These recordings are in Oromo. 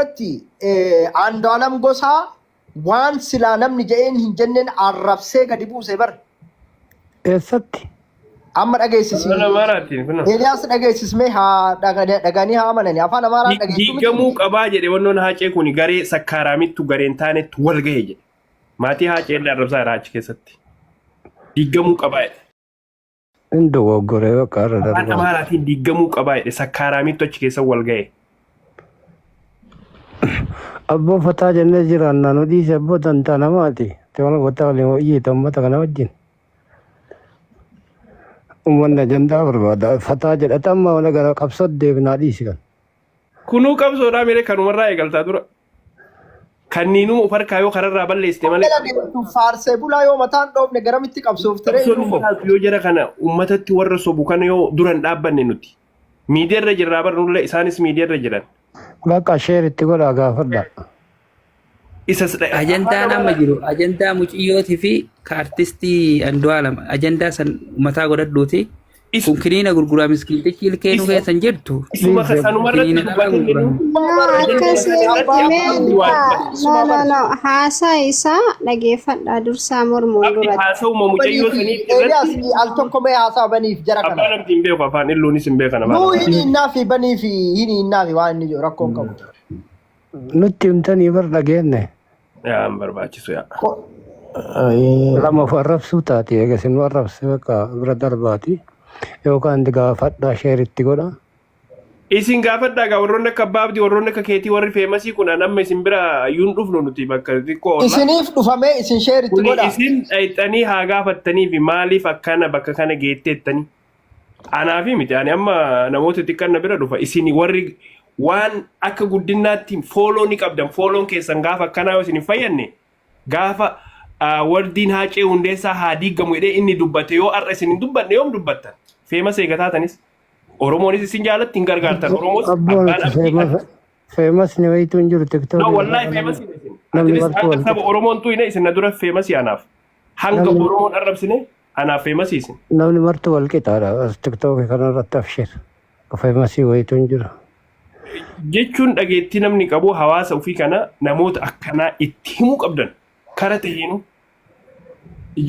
Irratti Andu'aalam Gosaa waan silaa namni jedheen hin jenneen arrabsee gadi buuse bar. Eessatti? Amma dhageessisi. Afaan Amaaraatiin kunoo. Eeliyaas dhageessismee haa dhaganii haa amanani. Afaan Amaaraan dhageessu miti. Diigamuu qabaa jedhe wannoon haacee kun garee sakkaaraamittu gareen taanetti wal gahe jedhe. Maatii haacee illee arrabsaa jira achi keessatti. Diigamuu qabaa jedhe. Hin dogoggoree bakka irra Afaan darbaa. Amaaraatiin diigamuu qabaa jedhe sakkaaraamiittu achi keessa wal ga'e. Abboo fataa jennee jiraannaa nu dhiise abboo dantaa namaati. Itti wal gotaa waliin hojii uummata kana wajjin. Uummanni ajandaa barbaada. Fataa jedhata amma wala gara qabsoo deebinaa dhiisi kan. Kunuu qabsoodhaa mere kanumarraa eegaltaa dura. Kanniinuu of harkaa yoo kararraa balleessite malee. Jala deemtu faarsee bulaa yoo mataan dhoofne garamitti qabsoofte ree Qabsoon iluu koo. taatu yoo jara kana uummatatti warra sobu kana yoo dura hin dhaabbanne nuti. Miidiyaa irra jirraa bar nullee isaanis miidiyaa irra jiran. Bakka sheer itti godhaa gaafadha. Isas Ajandaan amma jiru ajandaa muciyyootii fi ka artistii Andu'aalam ajandaa san mataa godhadhuuti. Kun kiniina gurguraa miskiintichi ilkeenuu keessa hin jirtu. Isuma sanuma irratti Kiniina dhalaa dubbatin gurguraa. No, akkasii miti No, no, no. Haasaa isaa dhageeffadhaa dursaa mormuun Abdi duratti. haasawuma mucayyoo Baniif sanii Eeliyaas irratti al tokko mee haasaa baniif jara kana. abbaan abdi hin beeku afaan illuunis hin beekan afaan Nuu hin Amaaraatiin. hiinnaa fi baniif hin hiinnaa fi waan inni jiru rakkoon qabu. Nutti himtanii bar dhageenne. Yaa hin barbaachisu yaa. Lama of arrabsuu taati eega isin nu arrabse bakka bira darbaati. Yookaan gaafadhaa sheer itti godha. Isin gaafadhaa gaa warroonni akka abbaa abdii warroonni akka keetii warri feemasii kun an amma isin bira iyyuu hin dhufnu nuti bakka xiqqoo olla. Isiniif dhufamee isin sheer itti Kuni godha. isin dhayxanii haa gaafattanii fi maaliif akkana bakka kana geetteettanii. Anaafi miti ani amma namoota xiqqaan na bira dhufa isin warri waan akka guddinaatti fooloo ni qabdan fooloon keessan gaafa akkanaa yoo isin hin fayyadne gaafa wardiin haacee hundeessaa haa diigamu jedhee inni dubbate yoo har'a isin hin dubbanne yoom dubbattan feemas eega taatanis Oromoonis isin jaalatti hin gargaartan Oromoos Abboon abbaan itti abdii feemas feemasni wayituu hin jiru No, tiktookii irra wallahi namni feemasii isin. namni Atilis martuu hanga wal saba qixa. Oromoon tuyne isin na dura feemasii anaaf. Hanga Namni Oromoon arrabsine anaaf feemasii isin. namni martuu wal qixaadha as tiktookii kana irratti abshir. Feemasii wayituu hin jiru. Jechuun dhageettii namni qabu hawaasa ofii kana namoota akkanaa itti himuu qabdan. Kara taheenu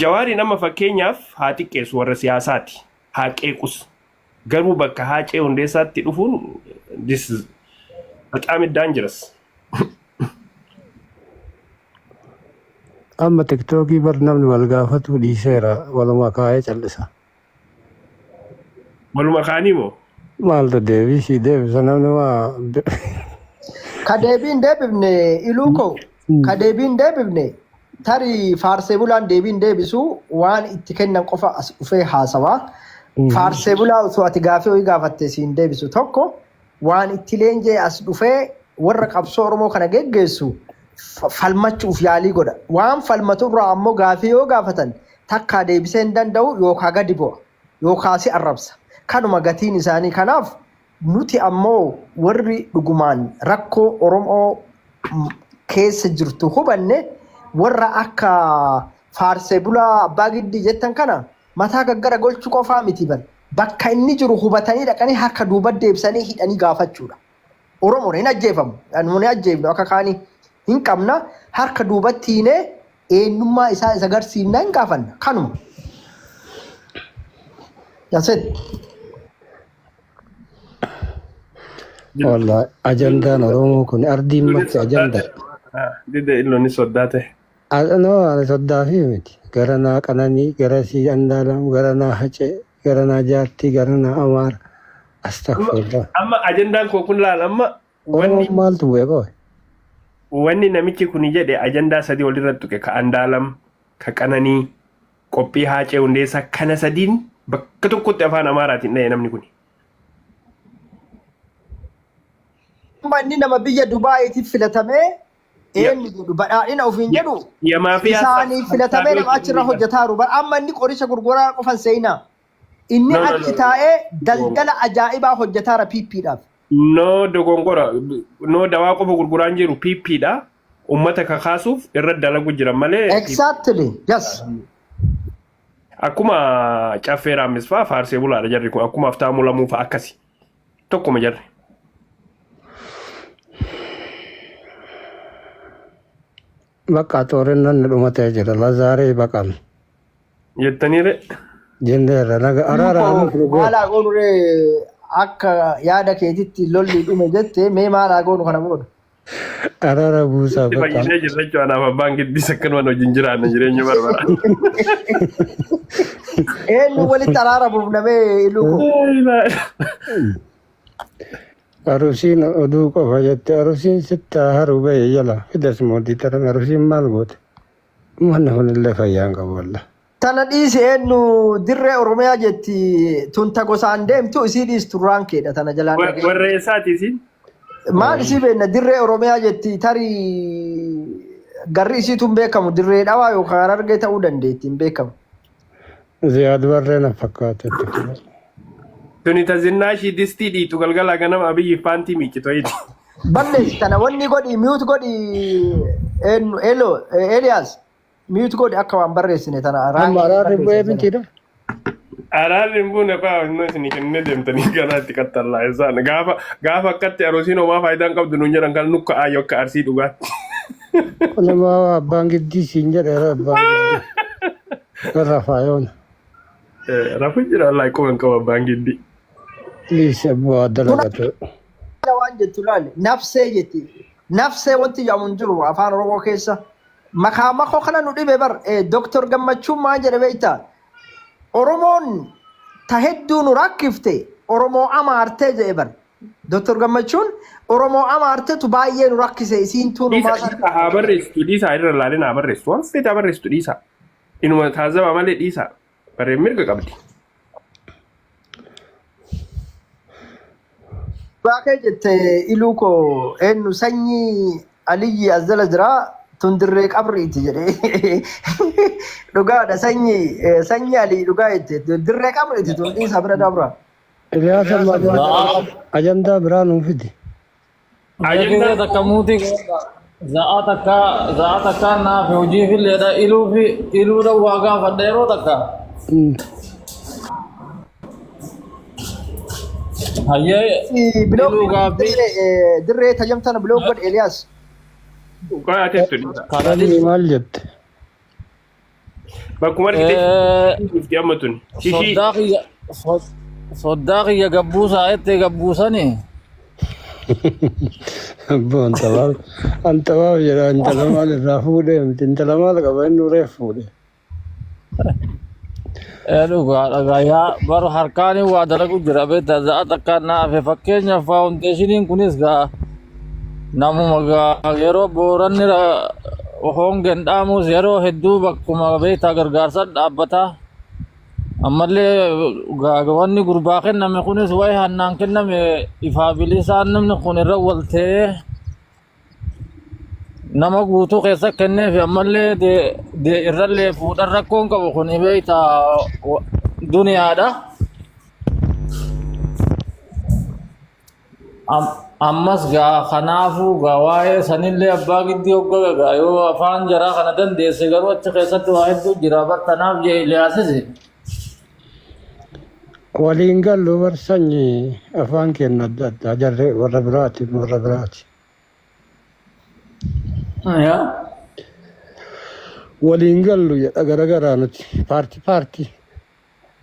Jawaariin amma fakkeenyaaf haa xiqqeessu warra siyaasaati. Haa qeequs. Garuu bakka Haacee Hundeessaatti dhufuun this is በጣም dangerous. Amma tiktookii bar namni wal gaafatu dhiiseera waluma kaa'ee callisa. Waluma kaanii moo? Maaltu deebii sii deebisa namni waa Ka deebiin deebifne iluu koo ka deebiin deebifne tarii faarsee bulaan deebiin deebisu waan itti kennan qofa as dhufee haasawaa. Faarsee bulaa osoo ati gaafii wayii gaafatte siin deebisu tokko waan itti leenjee as dhufee warra qabsoo Oromoo kana geggeessu falmachuuf yaalii godha. Waan falmatu irraa ammoo gaafii yoo gaafatan takkaa deebisee hin danda'u yookaa gadi bu'a yookaa si arrabsa. Kanuma gatiin isaanii kanaaf Nuti ammoo warri dhugumaan rakkoo Oromoo keessa jirtu hubanne warra akka faarsee bulaa abbaa giddii jettan kana mataa gaggara golchuu qofaa miti bar. Bakka inni jiru hubatanii dhaqanii harka duuba deebisanii hidhanii gaafachuudha. Oromoon hin ajjeefamu. Nu ni ajjeefnu akka kaanii hin qabna. Harka duubatti hiinee eenyummaa isaa isa garsiifna hin gaafanna. Kanuma. That's it. Wallahi ajandaan Oromoo kun ardiin marti ajanda. Dide illoonni soddaa ta'e. No ani soddaa fi miti. Gara naa Qananii, gara sii Andaalam, gara naa Hacee, gara naa Jaartii, gara naa Amaara. Astagfirullah. Amma ajandaan koo kun laal amma wanni Oromoon maaltu bu'e qoy? wanni namichi kun jedhe ajandaa sadii walirra tuqe ka Andaalam, ka Qananii, qophii Haacee Hundeessaa kana sadiin bakka tokkotti afaan Amaaraatiin dha'e namni kun. Amma inni nama biyya Dubaayiitiif filatamee eenyu jedhu badhaadhina ofiin jedhu Yamaafiyaa isaaniif filatamee nama achirra hojjetaaru. Bar amma inni qoricha gurguraa qofan seenaa. Inni No, no, achi no. taa'ee daldala ajaa'ibaa hojjetaara PPdhaaf. No dogongora. No dawaa qofa gurguraan jiru PP dha. Uummata kakaasuuf irra dalagu jiran malee. Exactly. Yes. Akkuma caffee raammis fa'aa faarsee bulaadha jarri kun akkuma aftaamuu lamuu fa'aa akkasi. Tokkuma jarri. Bakka xoorinnan dhumatee jira. Lazaaree baqan. Jettaniire. Jenneerra naga araara Iluu nuuf koo nu maal goote. haa goonu ree akka yaada keetitti lolli dhume jette mee maal haa goonu kana booda. Araara buusaa Itti bakka. fayyinee jirra jechuudha. Anaaf abbaan giddis akkanumaan wajjin jiraanna jireenya barbara. Eenyu walitti araara buufna mee iluu koo. Arusiin oduu qofa jette arusiin sitti haa haru bahe jala fidas mootii taran arusiin maal goote? Manni kunillee fayyaa hin qabu wallah. Tana dhiisi eenyu dirree Oromiyaa jetti tun ta gosaan deemtu isii dhiistu turraan keedha tana jalaan dhagee. Warra eessaati isiin? Maal isii beekna dirree Oromiyaa jetti tarii garri isiitu hin beekamu dirree dhawaa yookaan harargee ta'uu dandeetti hin beekamu. Ziyaad barree na fakkaate itti fufe. Tuni ta zinnaashii distii dhiitu galgalaa ganama abiyyiif paantii miiccitu wayiiti. Balleessi tana wanni godhi mute godhi eenyu elo Eliyaas mute godhi akka waan barreessine tana Amma raangii araarri bu'ee barreessa jala. mitiidha. Araarri hin buune fa'aa innoo isinii kennee deemtanii ganaa itti qaxxallaa isaan gaafa gaafa akkatti aroosiin homaa faayidaa hin qabdu nuun jedhan kan nukka aayyo akka arsii dhugaatti. Kun immoo abbaan giddii siin jedheera abbaan giddii. Irra faayoon. Rafu jira wallaahi quba hin qabu abbaan giddii. Please abbaa Tun dalagatu. waan jettu laali nafsee jetti nafsee wanti jedhamu hin jiru afaan Oromoo keessa makaa makoo kana nu dhibe bar Doktor Gammachuun maal jedhe beektaa Oromoon ta hedduu nu rakkifte Oromoo amaartee jedhe bar Doktor Gammachuun Oromoo amaartetu baay'ee nu rakkise isiin tuun Dhiisa homaa dhiisa haa barreessitu dhiisa irra laalin haa barreessitu waan feete haa barreessitu dhiisa. Inuma taazabaa malee dhiisa. Barreen mirga qabdi. Dhugaa kee jette iluu koo eenyu sanyii Aliyyi as jala jira tun dirree qabriiti jedhe dhugaadha sanyii sanyii Aliyyi dhugaa jette dirree qabriiti tun dhiisa bira dabra. Iliyaas amma ajandaa biraa nuu fidi. Ajandaa Ija takka muutii godhadha. Za'aa takka za'aa takka naaf hojii filleedha iluu fi iluudha waa gaafadha yeroo takka. Hayyee Biloog iluu gaaffii dirree dirree tayyamtana biloog godhe Eliyaas. Qoy ateettu dhiisa. kana Sanyii maal jette? Bakkuma argite dhufti amma tun. Shishii soddaa kiyya soddaa kiyya gabbuusaa jettee gabbuusanii. Abboo antabaaf antabaaf jedha intala maal irraa fuudhee miti intala maal qaba inni reef fuudhe. Ee dhugaadha gaa bar harkaan waa dalagu jira beektaa za'a takkaan na hafe fakkeenyaaf faawundeeshiniin kunis gaa namuma gaa yeroo booranni hongeen dhaamus yeroo hedduu bakkuma beektaa gargaarsa dhaabbata ammallee gaa wanni gurbaa kenname kunis waa'ee hannaan kenname ifaa bilisaan namni kun irra waltee nama guutuu keessa kenneef ammallee irrallee fuudhan rakkoon qabu kun beektaa duniyaadha. Ammas gaa kanaafuu gaa waa'ee sanillee abbaa giddii hogga gaa yoo afaan jaraa kana dandeesse garuu achi keessatti waa hedduu jira battanaaf jee Iliyaasis. Waliin gallu bar sanyi afaan keenya adda addaa jarri warra biraati warra biraati. Yaa. Waliin gallu jedha garagaraa nuti paartii paartii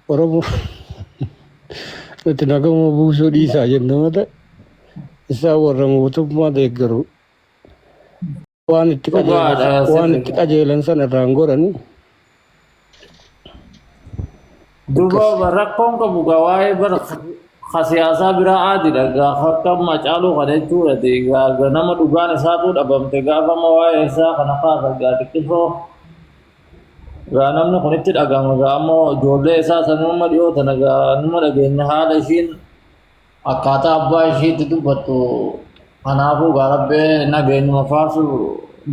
Oromoo nuti nagama buusuu dhiisaa jenna malee isaan warra mootummaa deeggaru waan itti qajeelan Dhugaadha waan itti sirriidha. qajeelan sana irraan goranii Duuba akkas. rakkoon qabu gaa waa'ee bara ka siyaasaa biraa aadidha gaafa akka ammaa caaluu kana jechuudha gaa nama dhugaan isaatu dhabamte gaafa amma waa'ee isaa kana kaasa gaa xiqqisoo gaa namni kun itti dhagama gaa ammoo ijoollee isaa sanuma dhiyoo tana gaa numa dhageenya haala ishiin akkaataa abbaa ishiitti dubbattu kanaafuu gaa rabbee nageenyuma faarsu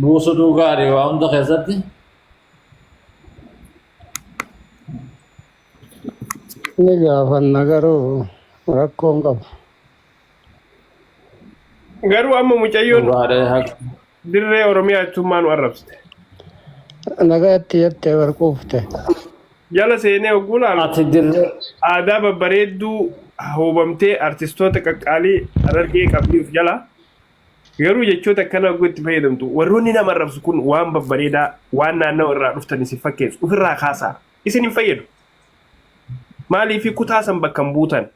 buusutu gaarii waa hunda keessatti. Ni gaafanna garuu rakkoon qabu. Garuu amma mucayyoon Dhugaadha haqi. dirree Oromiyaa jettummaa nu arrabsite. Nagaatti jettee barquufte. Jala seenee hogguu laalu Ati dirree aadaa babbareedduu hubamtee artistoota qaqqaalii Harargee qabdi of jala. Garuu jechoota akkana hogguu itti fayyadamtu warroonni nama arrabsu kun waan babbareedaa waan naannawa irraa dhuftan isin fakkeessu ofirraa kaasaa. Isin hin fayyadu. Maaliif kutaa san bakka hin buutan.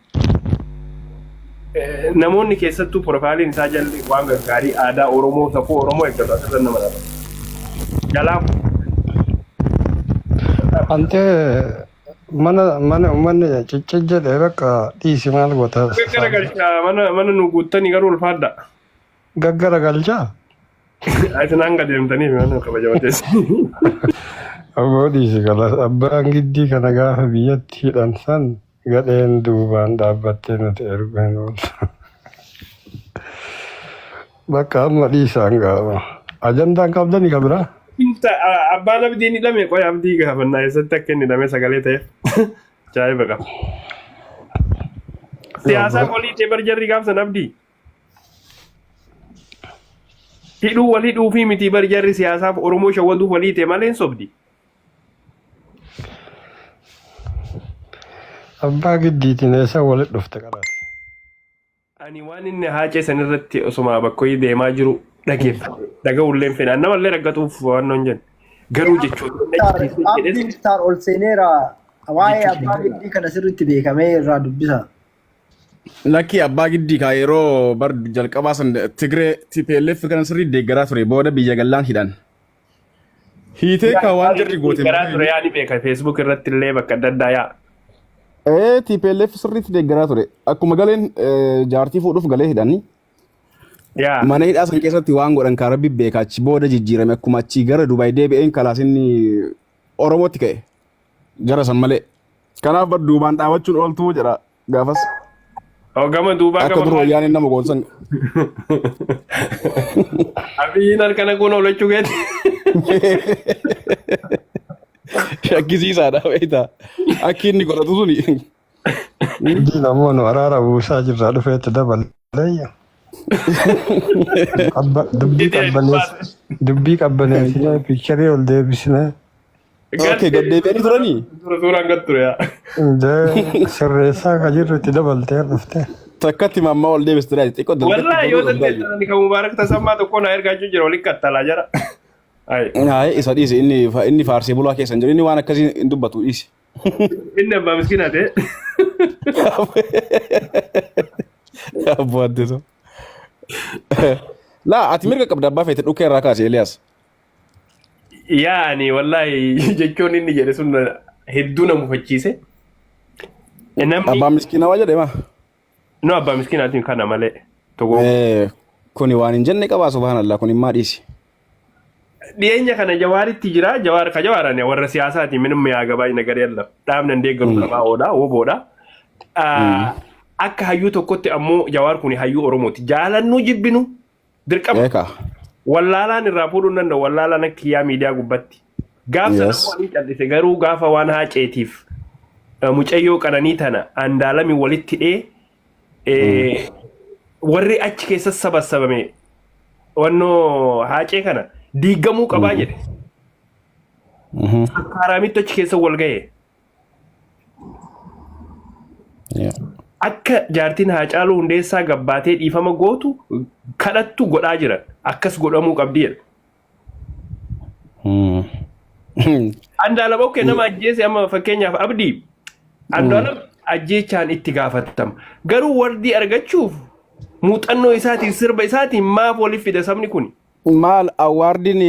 Namoonni keessattuu profaayiliin isaa jalli waan gaggaarii aadaa Oromoo safuu Oromoo eeggatu asirra nama dhaba. Jalaa Antee mana mana uummanni ciccit jedhee bakka dhiisi maal goota gaggara galchaa mana mana nu guuttanii garuu ulfaadha. Gaggara galchaa? Isin hanga deemtaniif mana kabajamatees. Abboo dhiisi kalas abbaan giddii kana gaafa biyyatti hidhan san gadheen duubaan dhaabbattee nuti ergu hin ooltu. Bakka amma dhiisaan gaama. Ajandaan qabdanii ka biraa? Abbaan abdii ni dhame qoy abdii gaafannaa eessatti akka inni dhame sagalee ta'eef. Ajaa'iba qaba. Siyaasaa qolii ta'e bar jarri gaafsan abdii. Hidhuu wal hidhuu fi miti bar jarri siyaasaaf Oromoo shawwaduuf walii ta'e malee hin sobdi. Abbaa giddiitiin eessa walitti dhufte qaraati? Ani waan inni haacee san irratti osuma bakkoyii deemaa jiru dhageeffadhe. Dhaga'ullee hin fedhe. An namallee raggatuuf waan hin jenne. Garuu jechoota inni achi keessatti Abdii jedhes Muktaar ol seeneera. Waa'ee jechoota abbaa giddii kana sirriitti beekamee irraa dubbisa. Lakkii abbaa giddii kaa yeroo bar jalqabaa san Tigree TPLF kana sirrii deeggaraa ture booda biyya gallaan hidhan. Hiitee kaa waan jarri goote Deeggaraa ture yaa ni beeka Facebook irratti illee bakka adda addaa yaa. Ee TPLF sirriitti deeggaraa ture. Akkuma galeen jaartii fuudhuuf galee hidhani. Yaa. Mana hidhaa san keessatti waan godhan kaa rabbi beeka achi booda jijjiirame akkuma achii gara Dubaay deebi'een kalaas inni Oromootti ka'e. Jara san malee. Kanaaf bar duubaan dhaabachuun ooltuu jedha gaafas. Oo gama duubaa Akka gama dur wayyaaneen nama goonsan. Abiyyiin harka naquun oolachuu keeti. Shakkisiisaadha beektaa. Akki inni godhatu suni. Diin ammoo nu araara buusaa jirra dhufeetti dabaleeyya. Dubbii qabbanees dubbii qabbaneessinee piikcharii ol deebisnee Okay, gad deebi'anii turanii? Suura suuraan gad ture yaa. Indee sirreessaa ka jirru itti dabaltee dhufte. Takkatti mammaa ol deebiste daati. Xiqqoo dalgatti Wallaahi yoo garuu ol baay'ee. dandeessan ani kan Mubaarak Tasammaa tokko na ergaa jira walitti kattalaa jara. Ayi. Hayi isa dhiisi inni inni faarsee bulaa keessa hin jiru inni waan akkasii hin dubbatu dhiisi. Inni abbaa miskiinaa ta'e. Abboo addeetu. Laa ati mirga qabda abbaa feete dhukkee irraa kaasi Eliyaas. Yaani wallaahi jechoon inni jedhe sun hedduu na mufachiise. Namni Abbaan miskiinaa waa jedhe maa? no abbaa miskiinaatiin kana malee tokko. Kuni waan hin jenne qabaa subhaanallah kun immaa dhiisi. Dhiyeenya kana jawaaritti jira jawaar ka jawaarani warra siyaasaati minum yaa gabaa nagar yalla dhaabni hin deeggaru qabaa oodha woboodha. Akka hayyuu tokkotti ammoo jawaar kun hayyuu Oromooti jaalannuu jibbinu Dirqama. Eekaa. Wallaalaan irraa fuudhuu hin danda'u. Wallaalaan akka kiyyaa miidiyaa gubbatti. Gaaf sana Yes. immoo ani callise garuu gaafa waan haaceetiif mucayyoo qananii tana Andaalami walitti hidhee warri achi keessa sabassabame wannoo haacee kana diigamuu qabaa jedhe. Akkaaraamitti achi keessa wal ga'e. Akka jaartiin Haacaaluu Hundeessaa gabbaatee dhiifama gootu kadhattu godhaa jiran. Akkas godhamuu qabdi jedha. Andu'aalam okkee nama ajjeese amma fakkeenyaaf Abdii Andu'aalam ajjeechaan itti gaafatama. Garuu wardii argachuuf muuxannoo isaatiin sirba isaatiin maaf waliif fida sabni kun? Maal awwaardiin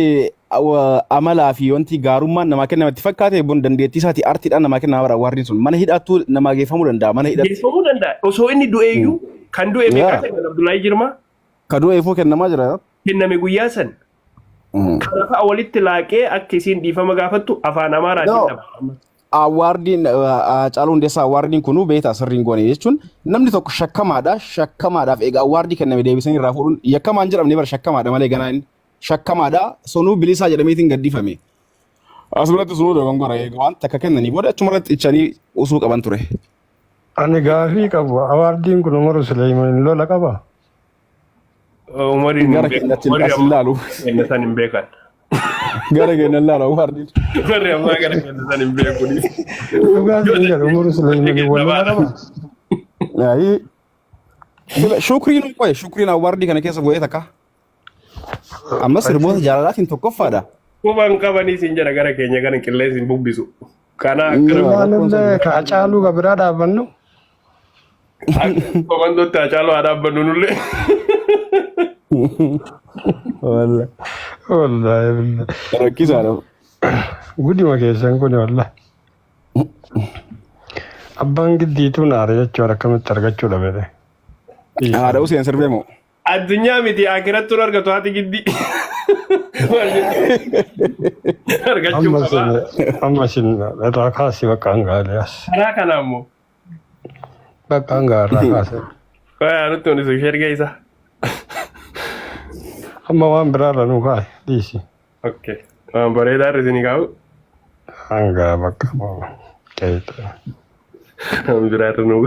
amalaa fi wanti gaarummaan namaa kennama itti fakkaate bun dandeettii isaatii artiidhaan namaa kennama bara awwaardiin sun mana hidhaattuu namaa geeffamuu danda'a mana hidhatti. Geeffamuu danda'a. Osoo inni du'eeyyuu kan du'e meeqaa Yaa. kennan Abdullaahii Jirmaa Ka du'e ifuu kennamaa jira. kenname guyyaa san. Kana fa'a walitti laaqee akka isiin dhiifama gaafattu afaan Amaaraatiin No. dhaba. Awwaardiin Haacaaluu Hundeessaa awwaardiin kunuu beektaa sirriin goone jechuun namni tokko shakkamaadha shakkamaadhaaf egaa awwaardii kenname deebisanii irraa fuudhuun yakkamaan jedhamne bara shakkamaadha malee ganaa inni shakkamaadha sunuu bilisaa jedhameetiin gaddifame. As biratti sunuu dogongora eega waan takka kennanii booda achuma irratti ichanii usuu qaban ture. Ani gaafii qabu awaardiin kun Umaru Suleeyiman lola qaba. Umariin hin Gara beekan. keenyatti Warri as hin ammaa laalu. keenya san hin beekan. Gara keenya hin laalu awwaardiin. Warri ammaa gara keenya san hin beeku. Dhugaa siin jedhu Umaru Suleeyiman wal lola qaba. Ayii. Shukriin qoye shukriin awwaardii kana keessa bu'ee takka. Amma sirboota jaalalaatiin tokkoffaadha. Quban qabanii siin jedha gara keenya kana qilleensi hin bubbisu. Kana akkana Maalillee ka Hacaaluu ka biraa dhaabbannu. Akka komandootti Hacaaluu haa dhaabbannu nullee. Walla. Wallaahi billahi. Rakkisaadha. Gudima keessan kun wallahi. Abbaan giddiituu naara jechuudha akkamitti argachuu dhabete. Haadha Useen sirbee moo? Addunyaa miti akirattuun argatu haati giddii. Argachuu Amma qabaa. isin amma isin irraa kaasi bakka hangaalee as. Karaa kanaa immoo. Bakka hangaa irraa kaase. Qoyaa nutti unisu ishee erga isa. Amma waan biraarra nu kaa'e dhiisi. Okay. Waan bareedaa irra isinii kaa'u. Hangaa bakka keessa. Waan biraa irra nu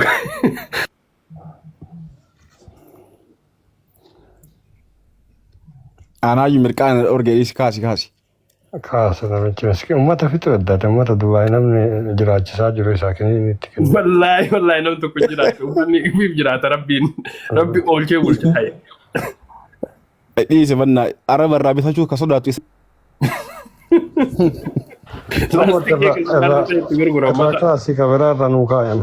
Anaayyuu mirqaana orgee dhiisi kaasi kaasi. Kaasa namichi miskiin uummata fixu addaate uummata Dubaay namni jiraachisaa jiru isaa kiniin itti kennu. Wallaahi wallaahi nam tokko jiraata. Uummanni ifiif jiraata rabbiin. Rabbi oolchee bulcha. Dhiisi bannaa araba irraa bitachuu ka sodaatu isa. Amma Laastikii irraa kan itti gurguramu. irraa kaasi ka biraa irra nuu kaayan.